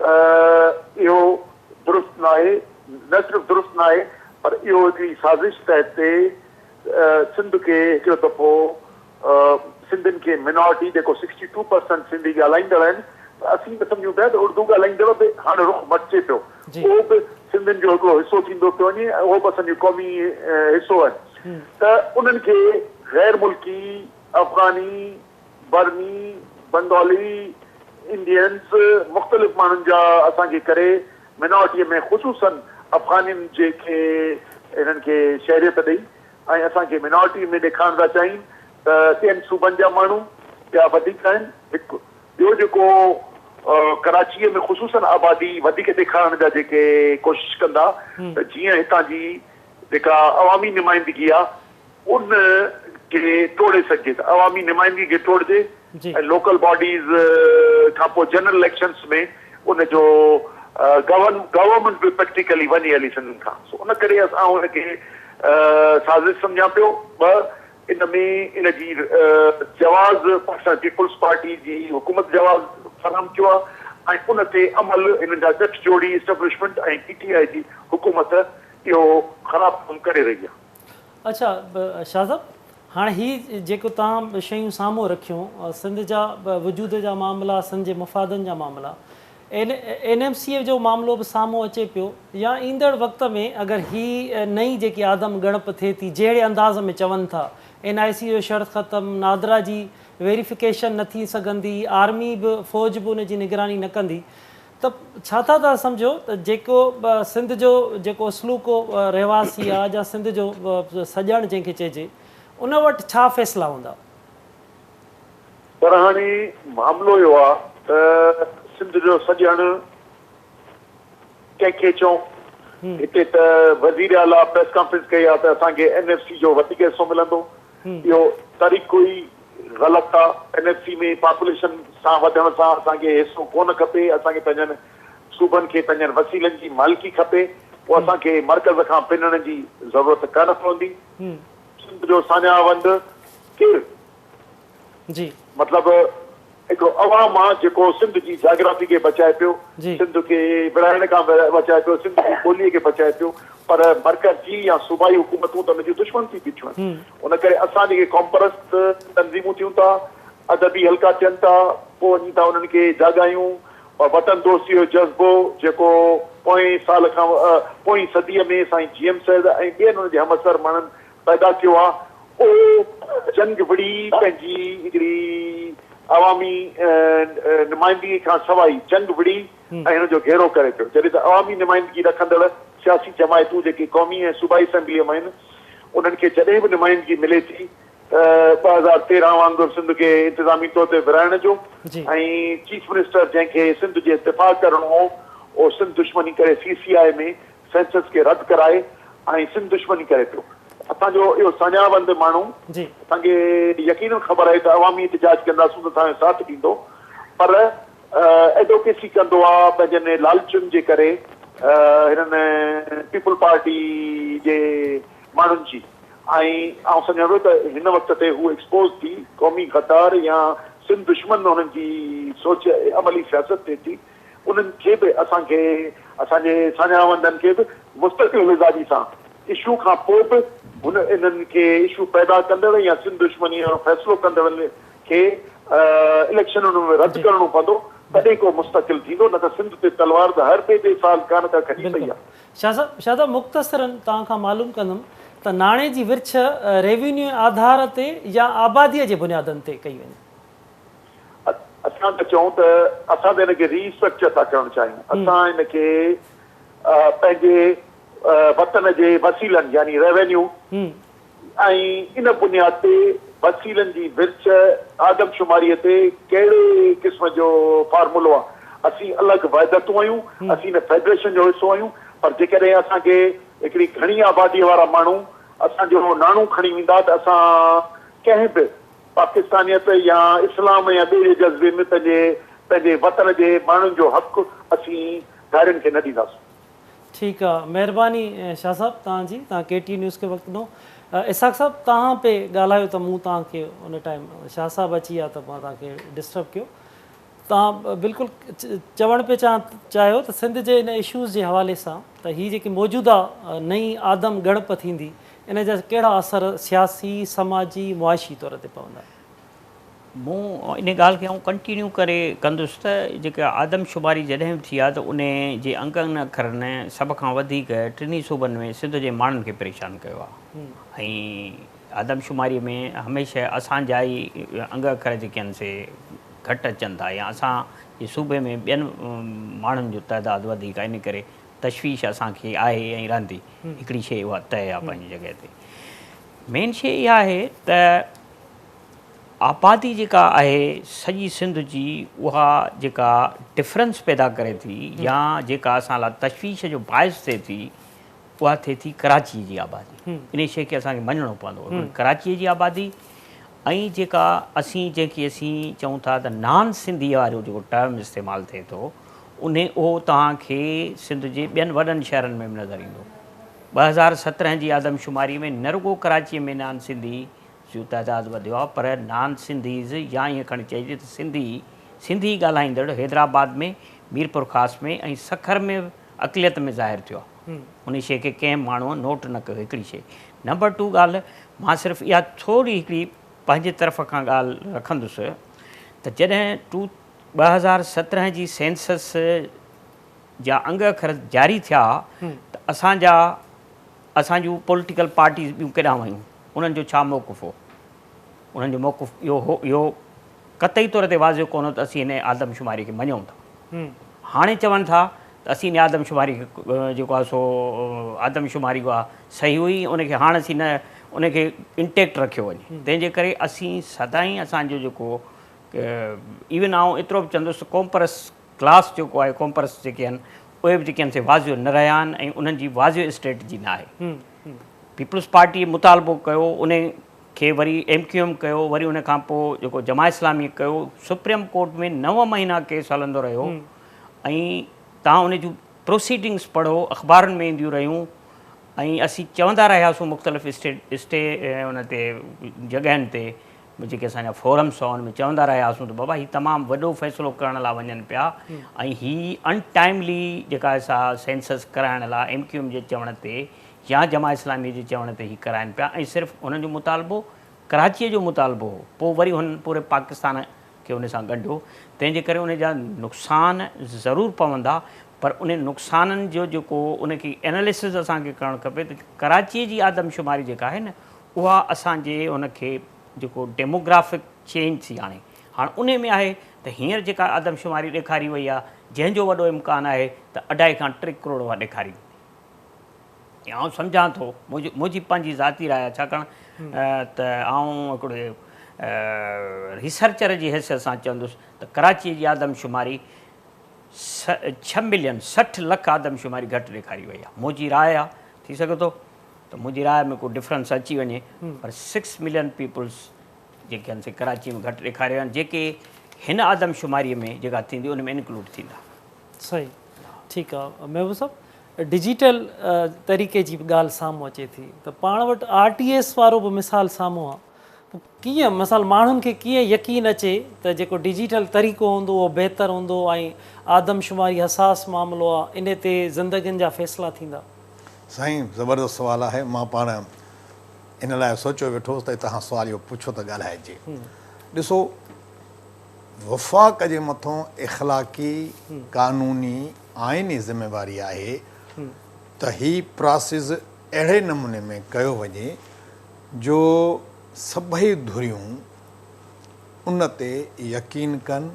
E: ته اهو درست ناهي، نه صرف درست ناهي پر اهو هڪڙي سازش تحت تي سنڌ کي هڪڙو دفعو سنڌين کي مينارٽي جيڪو سڪسٽي ٽو پرسنٽ سنڌي ڳالهائيندڙ آهن ته اسين به سمجهون پيا ته اردو ڳالهائيندڙ به هاڻ رخ مٽجي پيو اهو به سنڌين جو هڪڙو حصو ٿيندو پيو وڃي ۽ اهو به اسان جو قومي حصو آهن ته انهن کي غير ملڪي افغاني برمي، بنگالي، انڊينز، مختلف ماڻهن جا اسان کي ڪري مينارٽيء ۾ خصوصاً افغانين جي کي هنن کي شهريت ڏئي ۽ اسان کي مينارٽي ۾ ڏيکارڻ ٿا چاهين ته ٻين صوبن جا ماڻهو ٻيا وڌيڪ آهن هڪ ٻيو جيڪو ڪراچيء ۾ خصوصاً آبادي وڌيڪ ڏيکارڻ جا جيڪي ڪوشش ڪندا ته جيئن هتان جي جيڪا عوامي نمائندگي آهي. ان کي ٽوڙي سگهجي ته عوامي نمائندگي کي ٽوڙجي ۽ لوڪل باڊيز کان پوء جنرل اليڪشنس ۾ ان جو گورنمينٽ به پريڪٽيڪلي وڃي هلي سنڌين کان سو ان ڪري آئون ان کي سازش سمجهان پيو ٻه ان ۾ ان جي جواز پاڪستان پيپلز پارٽي جي حڪومت جواز فراهم ڪيو آهي ۽ ان تي عمل هنن جا ڳٺ جوڙي اسٽيبلشمينٽ ۽ پي ٽي آء جي حڪومت اهو خراب ڪم ڪري رهي آهي.
A: اڇا شاهه صاحب هاڻي هي جيڪو توهان شيون سامهون رکيون سنڌ جا وجود جا معاملا سنڌ جي مفادن جا معاملا اين ايم سي جو معاملو به سامهون اچي پيو يا ايندڙ وقت ۾ اگر هي نئين جيڪي آدم ڳڻپ ٿئي ٿي جهڙي انداز ۾ چون ٿا اين آء سي جو شرط ختم نادرا جي ويريفڪيشن نه ٿي سگهندي آرمي به فوج به ان جي نگراني نه ڪندي ته ڇا ٿا توهان سمجهو ته جيڪو سنڌ جو جيڪو اصلوڪو رهواسي آ يا سنڌ جو سڄڻ جنهن کي چئجي ان وٽ ڇا فيصلا هوندا؟
E: پر هاڻي معاملو اهو آ ته سنڌ جو سڄڻ ڪنهن کي چئون؟ هتي ته وزير اعليٰ پريس ڪانفرنس ڪئي آ ته اسان کي اين ايف سي جو وڌيڪ حصو ملندو. اهو طريقو ئي غلط آ. اين ايف سي ۾ پاپوليشن سان وڌڻ سان اسان کي حصو ڪونه کپي، اسان کي پنهنجن صوبن کي پنهنجن وسيلن جي مالڪي کپي، پوء اسان کي مرڪز کان پنڻ جي ضرورت ڪانه پوندي. سنڌ جو ساڃاهه وند ڪير؟
A: جي.
E: مطلب هڪڙو عوام آ جيڪو سنڌ جي جاگرافي کي بچائي پيو، سنڌ کي ورهائڻ کان بچائي پيو، سنڌ جي ٻوليء کي بچائي پيو پر مرڪزي يا صوبائي حڪومتون ته ان جون دشمن ٿي بيٺيون آهن. ان ڪري اسان جيڪي قومپرست تنظيمون ٿيون ٿا، ادبي حلقا ٿين ٿا، پوء وڃي ٿا انهن کي جاڳايون. وطن دوستيء جو جذبو جيڪو پوئين سال کان پوئين صديء ۾ سائين جي ايم سيد ۽ ٻين ان جي همعصر ماڻهن پيدا ڪيو آ، اهو جنگ وڙهي پنهنجي هڪڙي عوامي نمائندگي کان سواء جنگ وڙهي ۽ هن جو گهيرو ڪري پيو. جڏهن ته عوامي نمائندگي رکندڙ سياسي جماعتون جيڪي قومي ۽ صوبائي اسيمبليء ۾ آهن، انهن کي جڏهن به نمائندگي ملي ٿي ته 2013 وانگر سنڌ کي انتظامي طور تي ورهائڻ جو ۽ چيف منسٽر جنهن کي سنڌ جي دفاع ڪرڻو هو، اهو سنڌ دشمني ڪري سي سي آء ۾ سينسس کي رد ڪرائي ۽ سنڌ دشمني ڪري پيو. اسان جو اهو ساڃاهه وند ماڻهو اسان کي يقينن خبر آهي ته عوامي احتجاج ڪنداسون ته اسان جو ساٿ ڏيندو پر ايڊووڪيسي ڪندو آ پنهنجن لالچن جي ڪري هنن پيپلز پارٽي جي ماڻهن جي ۽ آئون سمجهان ٿو ته هن وقت تي هو ايڪسپوز ٿي قومي غدار يا سنڌ دشمن هنن جي سوچ عملي سياست ٿئي ٿي. انهن کي به اسان کي اسان جي ساڃاهه وندن کي به مستقل مزاجي سان اشو کان پوء به هن انهن کي اشو پيدا ڪندڙ يا سنڌ دشمني وارو فيصلو ڪندڙن کي اليڪشنن ۾ رد ڪرڻو پوندو تڏهن ڪو مستقل ٿيندو نه ته سنڌ تي تلوار ته هر ٻئي ٻئي سال ڪا نه ڪا کڄي پئي آهي.
A: شاهه صاحب شاهه صاحب مختصراً توهان کان معلوم ڪندم ته ناڻي جي ورڇ ريونيو آڌار تي يا آباديء جي بنيادن تي ڪئي وڃي.
E: اسان ته چئون ته اسان ته ان کي ري اسٽرڪچر ٿا ڪرڻ چاهيون، اسان ان کي پنهنجي وطن جي وسيلن يعني ريونيو ۽ ان بنياد تي وسيلن جي ورڇ آدمشماري تي ڪهڙي قسم جو فارمولو آهي، اسين الڳ وحدتون آهيون، اسين ان فيڊريشن جو حصو آهيون پر جيڪڏهن اسان کي هڪڙي گهڻي آبادي وارا ماڻهو اسان جو ناڻو کڻي ويندا ته اسان ڪنهن به پاڪستانيت يا اسلام يا ٻئي جي جذبي ۾ پنهنجي پنهنجي وطن جي ماڻهن جو حق اسين ڌارين کي نه ڏينداسون.
A: ٺيڪ آ مهرباني شاھ صاحب توهان جي توهان ڪي ٽي نيوز کي وقت ڏنو اسحاق صاحب توهان پئي ڳالهايو ته مون توهان کي ان ٽائيم شاھ صاحب اچي ويا ته مان توهان کي ڊسٽرب ڪيو توهان بلڪل چوڻ پئي چاهيو ته سنڌ جي ان اشوز جي حوالي سان ته هي جيڪي موجوده نئين آدم ڳڻپ ٿيندي ان جا ڪهڙا اثر سياسي، سماجي، معاشي طور تي پوندا؟
D: مون ان ڳالهه کي آئون ڪنٽينيو ڪري ڪندس ته جيڪا آدمشماري جڏهن به ٿي آهي ته ان جي انگن اکرن سڀ کان وڌيڪ ٽنهي صوبن ۾ سنڌ جي ماڻهن کي پريشان ڪيو آهي ۽ آدمشماري ۾ هميشه اسان جا ئي انگ اکر جيڪي آهن سي گهٽ اچن ٿا يا اسان جي صوبي ۾ ٻين ماڻهن جو تعداد وڌيڪ آهي ان ڪري تشويش اسان کي آهي ۽ رهندي. هڪڙي شيء اها طئي آهي پنهنجي جڳهه تي. مين شيء اها آهي ته آبادي جيڪا آهي سڄي سنڌ جي اها جيڪا ڊفرنس پيدا ڪري ٿي يا جيڪا اسان لاء تشويش جو باعث ٿئي ٿي اها ٿئي ٿي ڪراچيء جي آبادي. انهيء شيء کي اسان کي مڃڻو پوندو. ڪراچيء جي آبادي ۽ جيڪا اسين جنهن کي اسين چئون ٿا ته نان سنڌي وارو جيڪو ٽرم استعمال ٿئي ٿو انهي اهو توهان کي سنڌ جي ٻين وڏن شهرن ۾ به نظر ايندو. 2017 جي آدمشماري ۾ نه رڳو ڪراچيء ۾ نان سنڌي جو تعداد وڌيو آهي پر نان سنڌيز يا ائين کڻي چئجي ته سنڌي سنڌي ڳالهائيندڙ حيدرآباد ۾، ميرپورخاص ۾ ۽ سکر ۾ به اقليت ۾ ظاهر ٿيو آهي. انهي شيء کي ڪنهن به ماڻهوء نوٽ نه ڪيو هڪڙي شيء. نمبر ٽو ڳالهه مان صرف اها ٿوري هڪڙي پنهنجي طرف کان ڳالهه رکندس ته جڏهن ٽو 2017 جي سينسس جا انگ اکر جاري ٿيا ته اسان جا اسان جون پوليٽيڪل پارٽيز ٻيون ڪيڏانهن ويون انهن جو ڇا موقف هو انهن جو موقف اهو هو اهو قطعي طور تي واضح ڪونه هو ته اسين هن آدمشماري کي مڃون ٿا هاڻي چون ٿا ته اسين ان آدمشماري کي جيڪو آهي سو آدمشماري اها صحيح هئي ان کي هاڻ اسين نه ان کي انٽيڪٽ رکيو وڃي تنهن جي ڪري اسين سدائين اسان جو جيڪو ايون آئون ايترو به چوندس ته قومپرست ڪلاس جيڪو آهي قومپرست جيڪي آهن اهي به جيڪي آهن سي واضح نه رهيا آهن ۽ انهن جي واضح اسٽريٽجي نه آهي پيپلز پارٽي مطالبو ڪيو ان کي وري ايم ڪيو ايم ڪيو وري ان کان پوء جيڪو جماعت اسلامي ڪيو سپريم ڪورٽ ۾ نو مهينا ڪيس هلندو رهيو ۽ تان ان جون پروسيڊنگس پڙهو اخبارن ۾ اينديون رهيون ۽ اسين چوندا رهياسون مختلف اسٽي اسٽي ان تي جڳهين تي جيڪي اسان جا فورمس هئا ان ۾ چوندا رهياسون ته بابا هي تمام وڏو فيصلو ڪرڻ لاء وڃن پيا ۽ هي ان ٽائملي جيڪا آهي سا سينسس ڪرائڻ لاء ايم ڪيو ايم جي چوڻ تي يا جماعت اسلامي جي چوڻ تي هي ڪرائن پيا ۽ صرف هنن جو مطالبو ڪراچيء جو مطالبو هو پوء وري هنن پوري پاڪستان کي ان سان ڳنڍيو تنهن جي ڪري ان جا نقصان ضرور پوندا پر ان نقصانن جو جيڪو ان کي ايناليسز اسان کي ڪرڻ کپي ته ڪراچيء جي آدمشماري جيڪا آهي نه اها اسان جي ان کي جيڪو ڊيموگرافڪ چينج ٿي آڻي هاڻ انهي ۾ آهي ته هينئر جيڪا آدمشماري ڏيکاري وئي آهي جنهن جو وڏو امڪان آهي ته اڍائي کان ٽي ڪروڙ اها ڏيکاري ويندي آئون سمجهان ٿو منهنجي پنهنجي ذاتي راء آهي ڇاڪاڻ ته آئون هڪڙي ريسرچر جي حيثيت سان چوندس ته ڪراچي جي آدمشماري ڇهه ملين 60 لک آدمشماري گهٽ ڏيکاري وئي آهي منهنجي راء آهي ٿي سگهي ٿو ته منهنجي راء ۾ ڪو ڊفرنس اچي وڃي پر سڪس ملين پيپلز جيڪي آهن سي ڪراچي ۾ گهٽ ڏيکاريا ويا آهن جيڪي هن آدمشماري ۾ جيڪا ٿيندي ان ۾ انڪلوڊ ٿيندا.
A: صحيح ٺيڪ آ محبوب صاحب ڊجيٽل طريقي جي به ڳالهه سامهون اچي ٿي ته پاڻ وٽ آر ٽي ايس وارو به مثال سامهون آ پوء ڪيئن مثال ماڻهن کي ڪيئن يقين اچي ته جيڪو ڊجيٽل طريقو هوندو اهو بهتر هوندو ۽ آدمشماري حساس معاملو آ انهي تي زندگين جا فيصلا ٿيندا.
B: سائين زبردست سوال آهي مان پاڻ ان لاء سوچيو ويٺو هوس ته توهان سوال اهو پڇو ته ڳالهائجي. ڏسو وفاق جي مٿون اخلاقي، قانوني، آئيني ذميواري آهي ته هي پراسز اهڙي نموني ۾ ڪيو وڃي جو سڀئي ڌريون ان تي يقين ڪن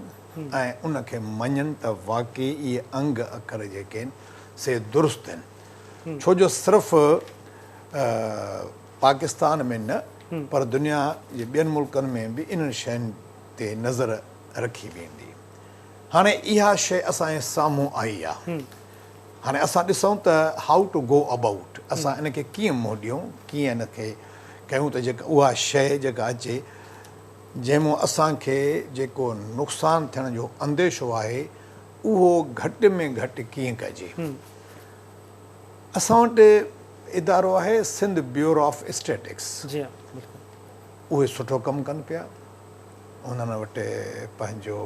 B: ۽ ان کي مڃن ته واقعي اهي انگ اکر جيڪي آهن سي درست آهن ڇو جو صرف پاڪستان ۾ نه پر دنيا جي ٻين ملڪن ۾ به انهن شين تي نظر رکي ويندي. هاڻي اها شيء اسان جي سامهون آئي آهي. هاڻي اسان ڏسون ته how to go about اسان ان کي ڪيئن منهن ڏيون، ڪيئن ان کي ڪيون ته جيڪا اها شيء جيڪا اچي جنهن مون اسان کي جيڪو نقصان ٿيڻ جو انديشو آهي اهو گهٽ ۾ گهٽ ڪيئن ڪجي. اسان وٽ ادارو آهي سنڌ بيورو آف اسٽيٽڪس. اهي سٺو ڪم ڪن پيا. انهن وٽ پنهنجو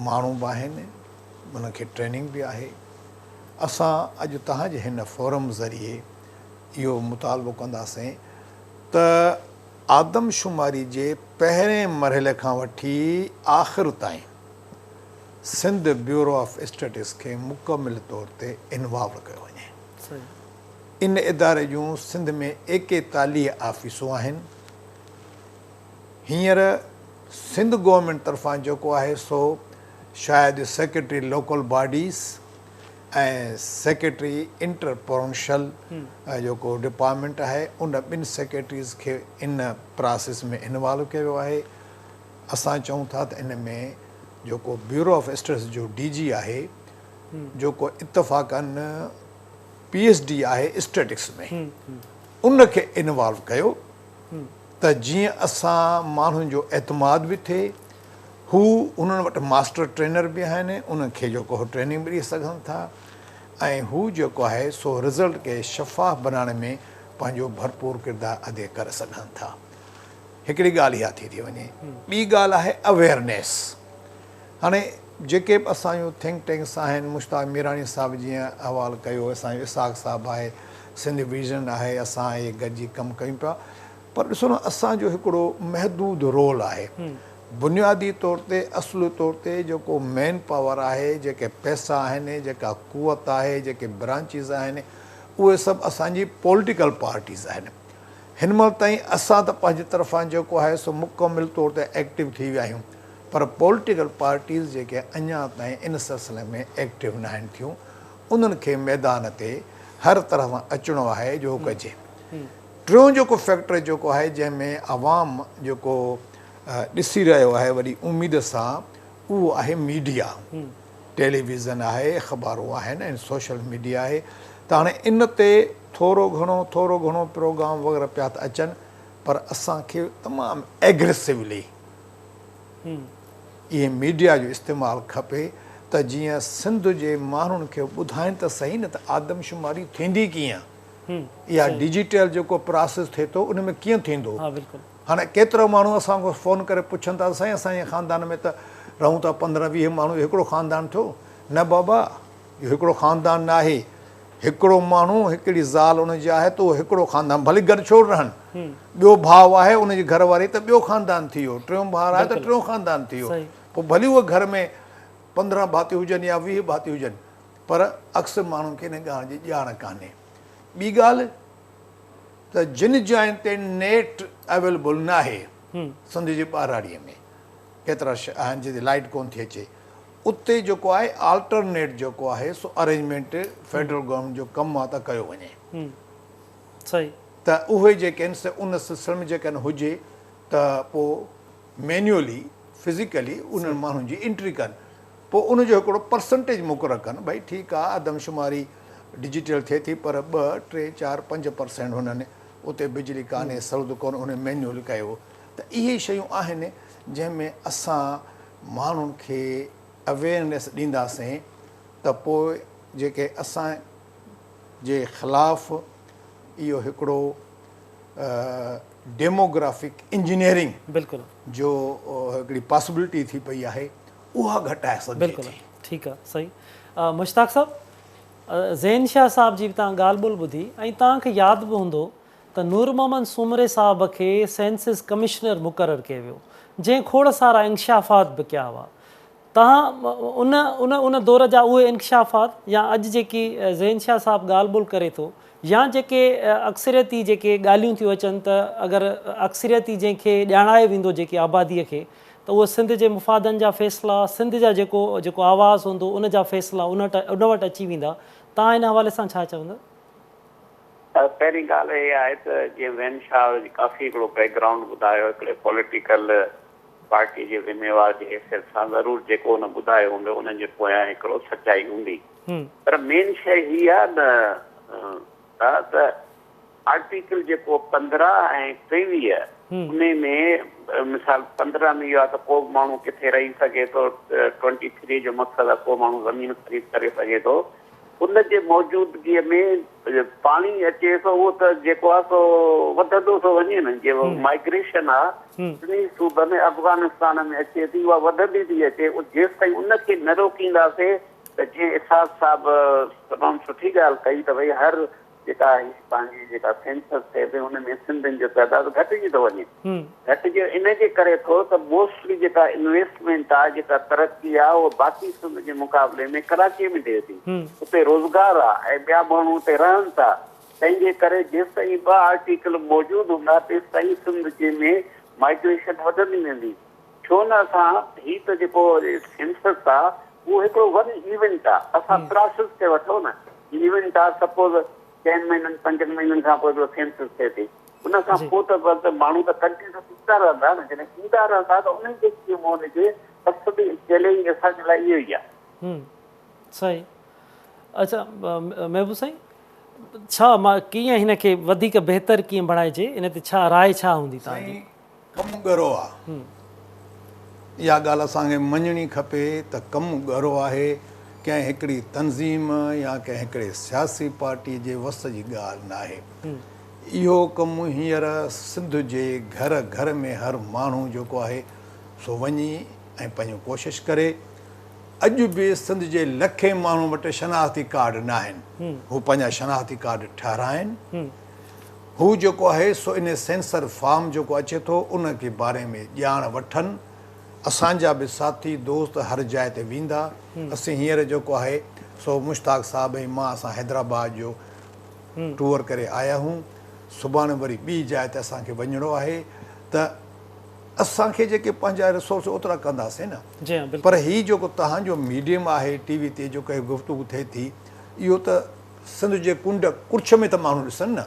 B: ماڻهو به آهن، انهن کي ٽريننگ به آهي. اسان اڄ توهان جي هن فورم ذريعي اهو مطالبو ڪنداسين ته آدمشماري جي پهرين مرحلي کان وٺي آخر تائين سنڌ بيورو آف اسٽيٽس کي مڪمل طور تي انوالو ڪيو وڃي. ان اداري جون سنڌ ۾ 41 آفيسون آهن. هينئر سنڌ گورنمينٽ طرفان جيڪو آهي سو شايد secretary local bodies ۽ secretary inter provincial جيڪو ڊپارٽمينٽ آهي ان ٻن سيڪريٽريز کي ان پراسيس ۾ انوالو ڪيو ويو آهي. اسان چئون ٿا ته ان ۾ جيڪو بيورو آف اسٽيٽس جو ڊي جي آهي جيڪو اتفاقاً پي ايڇ ڊي آهي اسٽيٽڪس ۾ ان کي انوالو ڪيو ته جيئن اسان ماڻهن جو اعتماد به ٿئي هو انهن وٽ ماسٽر ٽرينر به آهن انهن کي جيڪو هو ٽريننگ به ڏئي سگهن ٿا ۽ هو جيڪو آهي سو رزلٽ کي شفاف بنائڻ ۾ پنهنجو ڀرپور ڪردار ادي ڪري سگهن ٿا. هڪڙي ڳالهه اها ٿي ٿي وڃي. ٻي ڳالهه آهي اويئرنيس. هاڻي جيڪي به اسان جون ٿنڪ ٽينڪس آهن، مشتاق ميراڻي صاحب جيئن احوال ڪيو، اسان جو اسحاق صاحب آهي، سنڌ ويزن آهي، اسان اهي گڏجي ڪم ڪيون پيا. پر ڏسو نه اسان جو هڪڙو محدود رول آهي. بنيادي طور تي اصل طور تي جيڪو مين پاور آهي، جيڪي پئسا آهن، جيڪا قوت آهي، جيڪي برانچز آهن، اهي سڀ اسان جي پوليٽيڪل پارٽيز آهن. هن مهل تائين اسان ته پنهنجي طرفان جيڪو آهي سو مڪمل طور تي ايڪٽو ٿي ويا آهيون پر پوليٽيڪل پارٽيز جيڪي اڃا تائين ان سلسلي ۾ ايڪٽو ناهن ٿيون انهن کي ميدان تي هر طرح سان اچڻو آهي جو ڪجي. ٽيون جيڪو فيڪٽر جيڪو آهي جنهن ۾ عوام جيڪو ڏسي رهيو آهي وڏي اميد سان اهو آهي ميڊيا. ٽيلي ويزن آهي، اخبارون آهن ۽ سوشل ميڊيا آهي ته هاڻي ان تي ٿورو گهڻو ٿورو گهڻو پروگرام وغيره پيا ته اچن پر اسان کي تمام ايگريسولي اهي ميڊيا جو استعمال کپي ته جيئن سنڌ جي ماڻهن کي ٻڌائين ته سهي نه ته آدمشماري ٿيندي ڪيئن اها ڊجيٽل جيڪو پراسيس ٿئي ٿو ان ۾ ڪيئن ٿيندو. هاڻي ڪيترا ماڻهو اسان کان فون ڪري پڇن ٿا ته سائين اسان جي خاندان ۾ ته رهون ٿا 15 20 ماڻهو اهو هڪڙو خاندان ٿيو؟ نه بابا اهو هڪڙو خاندان ناهي هڪڙو ماڻهو هڪڙي زال ان جي آهي ته اهو هڪڙو خاندان ڀلي گڏ ڇو رهن ٻيو ڀاء آهي ان جي گهر واري ته ٻيو خاندان ٿي ويو ٽيون ڀاء آهي ته ٽيون خاندان ٿي ويو پوء ڀلي اهي گهر ۾ 15 ڀاتي هجن يا 20 ڀاتي هجن پر اڪثر ماڻهن کي ان ڳالهه جي ڄاڻ ڪانهي ٻي ڳالهه ته جن جاين تي نيٽ اويلبل ناهي سنڌ جي ٻهراڙيء ۾ ڪيترا آهن جتي لائيٽ ڪونه ٿي اچي اتي جيڪو آهي آلٽرنيٽ جيڪو آهي سو ارينجمينٽ فيڊرل گورنمينٽ جو ڪم آهي ته ڪيو وڃي ته اهي جيڪي آهن سي ان سلسلي ۾ جيڪڏهن هجي ته پوء مينيولي فزيڪلي انهن ماڻهن جي انٽري ڪن پوء ان جو هڪڙو پرسنٽيج مقرر ڪن ڀئي ٺيڪ آ آدمشماري ڊجيٽل ٿئي ٿي پر 2 3 4 5 پرسينٽ هنن اتي بجلي ڪانهي سهولت ڪونهي انهن مينيول ڪيو ته اهي شيون آهن جنهن ۾ اسان ماڻهن کي اويئرنيس ڏينداسين ته پوء جيڪي اسان جي خلاف اهو هڪڙو ڊيموگرافڪ انجنيئرنگ
A: بلڪل
B: جو هڪڙي پاسبلٽي ٿي پئي آهي اها گهٽائي سگهجي
A: بلڪل ٺيڪ آ صحيح مشتاق صاحب زين شاهه صاحب جي به توهان ڳالهه ٻولهه ٻڌي ۽ توهان کي ياد به هوندو ته نور محمد سومري صاحب کي سينسز ڪمشنر مقرر ڪيو ويو جنهن کوڙ سارا انڪشافات به ڪيا هئا توهان ان ان ان دور جا اهي انڪشافات يا اڄ جيڪي زين شاهه صاحب ڳالهه ٻولهه ڪري ٿو يا جيڪي اڪثريتي جيڪي ڳالهيون ٿيون اچن ته اگر اڪثريتي جنهن کي ڄاڻايو ويندو جيڪي آبادي کي ته اهو سنڌ جي مفادن جا فيصلا، سنڌ جا جيڪو جيڪو آواز هوندو ان جا فيصلا ان وٽ ان وٽ اچي ويندا، توهان ان حوالي سان ڇا چوندؤ؟
C: پهرين ڳالهه اها آهي ته جيئن زين شاهه ڪافي هڪڙو بيڪ گرائونڊ ٻڌايو هڪڙي پوليٽيڪل پارٽي جي ذميوار جي حيثيت سان ضرور جيڪو هن ٻڌايو هوندو ان جي پويان هڪڙو سچائي هوندي پر مين شيء هي آهي نه ته آرٽيڪل جيڪو 15 ۽ 23 انهي ۾ مثال 15 ۾ اهو آهي ته ڪو به ماڻهو ڪٿي رهي سگهي ٿو ٽوئنٽي ٿري جو مقصد آهي ڪو ماڻهو زمين خريد ڪري سگهي ٿو ان جي موجودگي ۾ پاڻي اچي ٿو اهو ته جيڪو آهي سو وڌندو ٿو وڃي نه جيڪو مائگريشن آهي ٽنهي صوبن ۾ افغانستان ۾ اچي ٿي اها وڌندي ٿي اچي جيستائين ان کي نه روڪينداسي ته جيئن اسحاق صاحب تمام سٺي ڳالهه ڪئي ته ڀئي هر جيڪا هي پنهنجي جيڪا سينسس ٿئي پئي ان ۾ سنڌين جو تعداد گهٽجي ٿو وڃي. گهٽجي ان جي ڪري ٿو ته موسٽلي جيڪا انويسٽمينٽ آ جيڪا ترقي آ اها باقي سنڌ جي مقابلي ۾ ڪراچي ۾ ٿئي ٿي. اتي روزگار آ ۽ ٻيا ماڻهو اتي رهن ٿا. تنهن جي ڪري جيستائين ٻه آرٽيڪل موجود هوندا تيستائين سنڌ جي ۾ مائگريشن وڌندي ويندي. ڇو نه اسان هي ته جيڪو سينسس آ اهو هڪڙو ون ايونٽ آ اسان پراسس کي وٺو نه ايونٽ آ سپوز چئن مهينن پنجن مهينن کان پوء هڪڙو سينسس ٿئي ٿي ان کان پوء ته بس ماڻهو ته ڪنٽينيو ايندا رهندا نه جڏهن ايندا رهندا ته انهن کي ڪيئن منهن ڏجي اصلي چئلينج اسان جي لاء اهو ئي آ.
A: صحيح اڇا محبوب سائين. ڇا مان ڪيئن هن کي وڌيڪ بهتر ڪيئن بڻائجي ان تي ڇا راء ڇا هوندي توهان جي؟
B: سائين ڪم ڳرو آ. اها ڳالهه اسان کي مڃڻي کپي ته ڪم ڳرو آهي، ڪنهن هڪڙي تنظيم يا ڪنهن هڪڙي سياسي پارٽي جي وس جي ڳالهه ناهي. اهو ڪم هينئر سنڌ جي گهر گهر ۾ هر ماڻهو جيڪو آهي سو وڃي ۽ پنهنجون ڪوشش ڪري. اڄ به سنڌ جي لکين ماڻهن وٽ شناختي ڪارڊ ناهن. هو پنهنجا شناختي ڪارڊ ٺهرائن. هو جيڪو آهي سو ان سينسر فارم جيڪو اچي ٿو ان جي باري ۾ ڄاڻ وٺن. اسان جا به ساٿي دوست هر جاء تي ويندا. اسين هينئر جيڪو آهي سو مشتاق صاحب ۽ مان اسان حيدرآباد جو ٽوئر ڪري آيا آهيون. سڀاڻي وري ٻي جاء تي اسان کي وڃڻو آهي ته اسان کي جيڪي پنهنجا ريسورس اوترا ڪنداسين نه. پر هي جيڪو توهان جو ميڊيم آهي ٽي وي تي جيڪو هي گفتگو ٿئي ٿي اهو ته سنڌ جي ڪنڊ ڪڙڇ ۾ ته ماڻهو ڏسن نه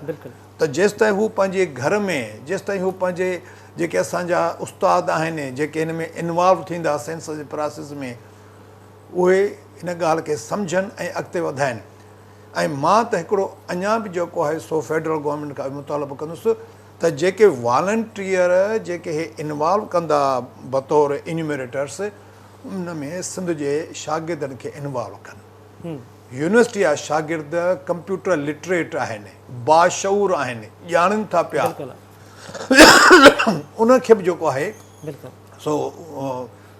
B: ته جيستائين هو پنهنجي گهر ۾ جيستائين هو پنهنجي جيڪي اسان جا استاد آهن جيڪي هن ۾ انوالو ٿيندا سينسس جي پراسيس ۾ اهي ان ڳالهه کي سمجهن ۽ اڳتي وڌائن ۽ مان ته هڪڙو اڃا به جيڪو آهي سو فيڊرل گورنمينٽ کان به مطالبو ڪندس ته جيڪي والنٽيئر جيڪي هي انوالو ڪندا بطور انيومريٽرس ان ۾ سنڌ جي شاگردن کي انوالو ڪن. يونيورسٽي جا شاگرد ڪمپيوٽر لٽريٽ آهن، باشعور آهن، ڄاڻن ٿا پيا، انهن کي به جيڪو آهي سو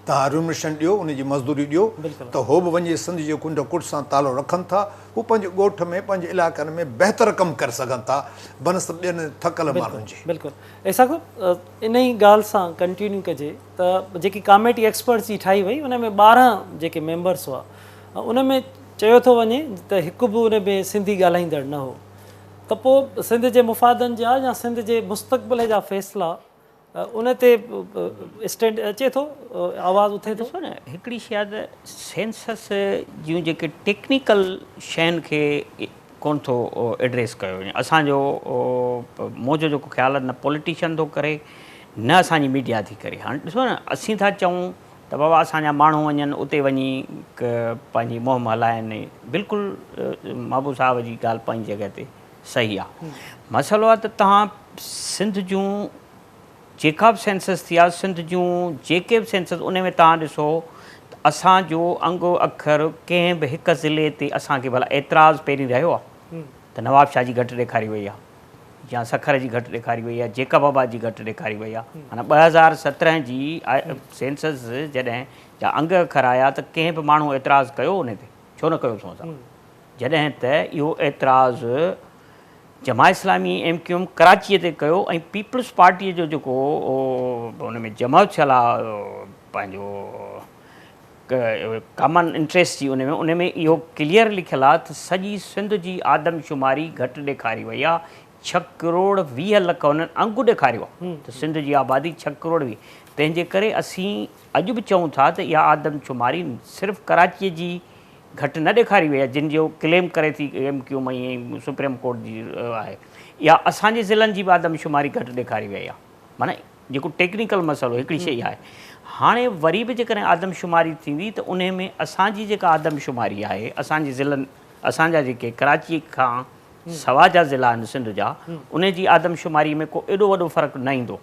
B: توهان ريمونريشن ڏيو، ان جي مزدوري ڏيو ته هو به وڃي سنڌ جي ڪنڊ ڪڙڇ سان تعلق رکن ٿا، هو پنهنجي ڳوٺ ۾ پنهنجي علائقن ۾ بهتر ڪم ڪري سگهن ٿا بنسبت ٻين ٿڪل ماڻهن جي.
A: بلڪل اسحاق صاحب انهي ڳالهه سان ڪنٽينيو ڪجي ته جيڪي ڪاميٽي ايڪسپرٽس جي ٺاهي وئي ان ۾ 12 جيڪي ميمبرس هئا ان ۾ چيو ٿو وڃي ته هڪ به ان ۾ سنڌي ڳالهائيندڙ نه هو ته پوء سنڌ جي مفادن جا يا سنڌ جي مستقبل جا فيصلا ان تي اسٽينڊ اچي ٿو آواز اٿي ٿو.
D: ڏسو نه هڪڙي شيء آهي ته سينسس جون جيڪي ٽيڪنيڪل شين کي ڪونه ٿو ايڊريس ڪيو وڃي اسان جو منهنجو جيڪو خيال آهي نه پوليٽيشن ٿو ڪري نه اسان جي ميڊيا ٿي ڪري هاڻي ڏسو نه اسين ٿا چئون ته بابا اسان جا ماڻهو وڃن اتي وڃي پنهنجي مهم هلائن بلڪل محبوب صاحب جي ڳالهه پنهنجي جڳهه تي صحيح آ مسئلو آ ته توهان سنڌ جون جيڪا به سينسس ٿي آ سنڌ جون جيڪي به سينسس ان ۾ توهان ڏسو ته اسان جو انگ اکر ڪنهن به هڪ ضلعي تي اسان کي ڀلا اعتراض پهرين رهيو آ ته نوابشاهه جي گهٽ ڏيکاري وئي آ يا سکر جي گهٽ ڏيکاري وئي آهي، جيڪب آباد جي گهٽ ڏيکاري وئي آهي. معنيٰ 2017 جي سينسس جڏهن جا انگ اکر آيا ته ڪنهن به ماڻهو اعتراض ڪيو ان تي؟ ڇو نه ڪيو سون اسان؟ جڏهن ته اهو اعتراض Jamaat Islami M Q M ڪراچيء تي ڪيو ۽ پيپلز پارٽيء جو جيڪو ان ۾ جمع ٿيل آهي پنهنجو ڪامن انٽريسٽ جي ان ۾ ان ۾ اهو ڪليئر لکيل آهي ته سڄي سنڌ جي آدمشماري گهٽ ڏيکاري وئي آهي ڇهه ڪروڙ 20 لک انهن انگ ڏيکاريو آهي ته سنڌ جي آبادي ڇهه ڪروڙ 20 تنهن جي ڪري اسين اڄ به چئون ٿا ته اها آدمشماري صرف ڪراچي جي گهٽ نه ڏيکاري وئي آهي جن جو ڪليم ڪري ٿي M Q M ۽ supreme court جي آهي اها اسان جي ضلعن جي به آدمشماري گهٽ ڏيکاري وئي آهي معنيٰ جيڪو ٽيڪنيڪل مسئلو هڪڙي شيء آهي. هاڻي وري به جيڪڏهن آدمشماري ٿيندي ته انهي ۾ اسان جي جيڪا آدمشماري آهي اسان جي ضلعن اسان جا جيڪي ڪراچي کان سوا جا ضلعا آهن سنڌ جا انهي جي آدمشماري ۾ ڪو ايڏو وڏو فرق نه ايندو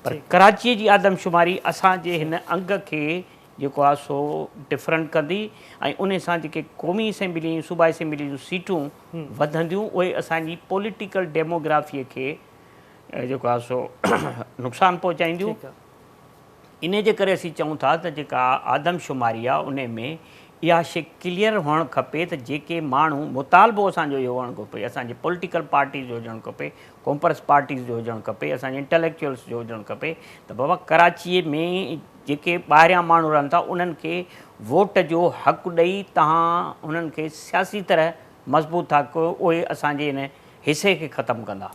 D: پر ڪراچي جي آدمشماري اسان جي هن انگ کي جيڪو آهي سو ڊفرنٽ ڪندي ۽ انهي سان جيڪي قومي اسيمبلي ۽ صوبائي اسيمبلي جون سيٽون وڌنديون اهي اسان جي پوليٽيڪل ڊيموگرافي کي جيڪو آهي سو نقصان پهچائينديون. انهي جي ڪري اسين چئون ٿا ته جيڪا آدمشماري آهي انهي ۾ اها شيء ڪليئر هئڻ کپي ته جيڪي ماڻهو مطالبو اسان جو اهو هئڻ کپي اسان جي پوليٽيڪل پارٽيز جو هجڻ کپي قومپرست پارٽيز جو هجڻ کپي اسان جي انٽليڪچوئلس جو هجڻ کپي ته بابا ڪراچيء ۾ جيڪي ٻاهريان ماڻهو رهن ٿا انهن کي ووٽ جو حق ڏئي توهان انهن کي سياسي طرح مضبوط ٿا ڪيو اهي اسان جي ان حصي کي ختم ڪندا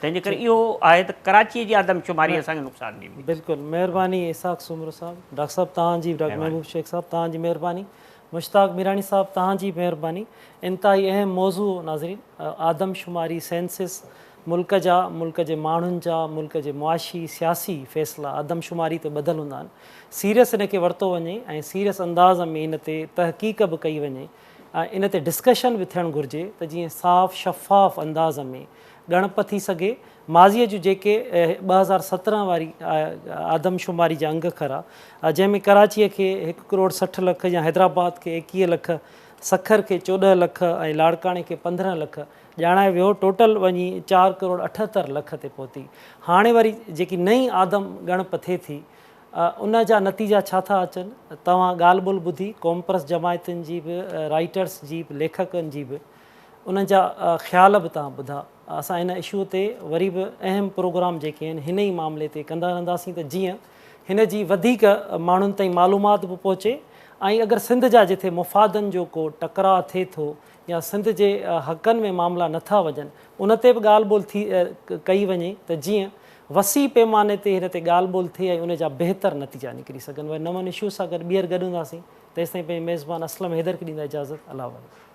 D: تنهن جي ڪري اهو آهي ته ڪراچي جي آدمشماري اسان کي نقصان ڏيندي.
A: بلڪل مهرباني اسحاق سومرو صاحب ڊاڪٽر صاحب توهان جي ڊاڪٽر محبوب شيخ صاحب توهان جي مهرباني مشتاق ميراڻي صاحب توهان جي مهرباني انتهائي اهم موضوع ناظرين آدمشماري سينسس ملڪ جا ملڪ جي ماڻهن جا ملڪ جي معاشي سياسي فيصلا آدمشماري تي ٻڌل هوندا آهن سيريس ان کي ورتو وڃي ۽ سيريس انداز ۾ ان تي تحقيق به ڪئي وڃي. ۽ ان تي ڊسڪشن به ٿيڻ گهرجي ته جيئن صاف شفاف انداز ۾ ڳڻپ ٿي سگهي. ماضيء جون جيڪي 2017 واري آدمشماري جا انگ اکر آ جنهن ۾ ڪراچيء کي هڪ ڪروڙ 60 لک يا حيدرآباد کي 21 لک، سکر کي 14 لک ۽ لاڙڪاڻي کي 15 لک ڄاڻايو ويو ٽوٽل وڃي چار ڪروڙ 78 لک تي پهتي. هاڻي وري جيڪي نئين آدم ڳڻپ ٿئي ٿي ان جا نتيجا ڇا ٿا اچن؟ توهان ڳالهه ٻولهه ٻڌي قومپرست جماعتن جي به رائيٽرس جي به ليکڪن جي به انهن جا خيال به توهان ٻڌا. اسان ان اشو تي وري به اهم پروگرام جيڪي آهن هن ئي معاملي تي ڪندا رهنداسين ته جيئن هن جي وڌيڪ ماڻهن تائين معلومات به پهچي ۽ اگر سنڌ جا جٿي مفادن جو ڪو ٽڪراء ٿئي ٿو يا سنڌ جي حقن ۾ معاملا نٿا وڃن ان تي به ڳالهه ٻولهه ٿي ڪئي وڃي ته جيئن وسيع پيماني تي هن تي ڳالهه ٻولهه ٿئي ۽ ان جا بهتر نتيجا نڪري سگهن. وري نون اشوز سان گڏ ٻيهر گڏ هونداسين تيستائين پنهنجي ميزبان اسلم حيدر کي ڏيندا اجازت الله حافظ.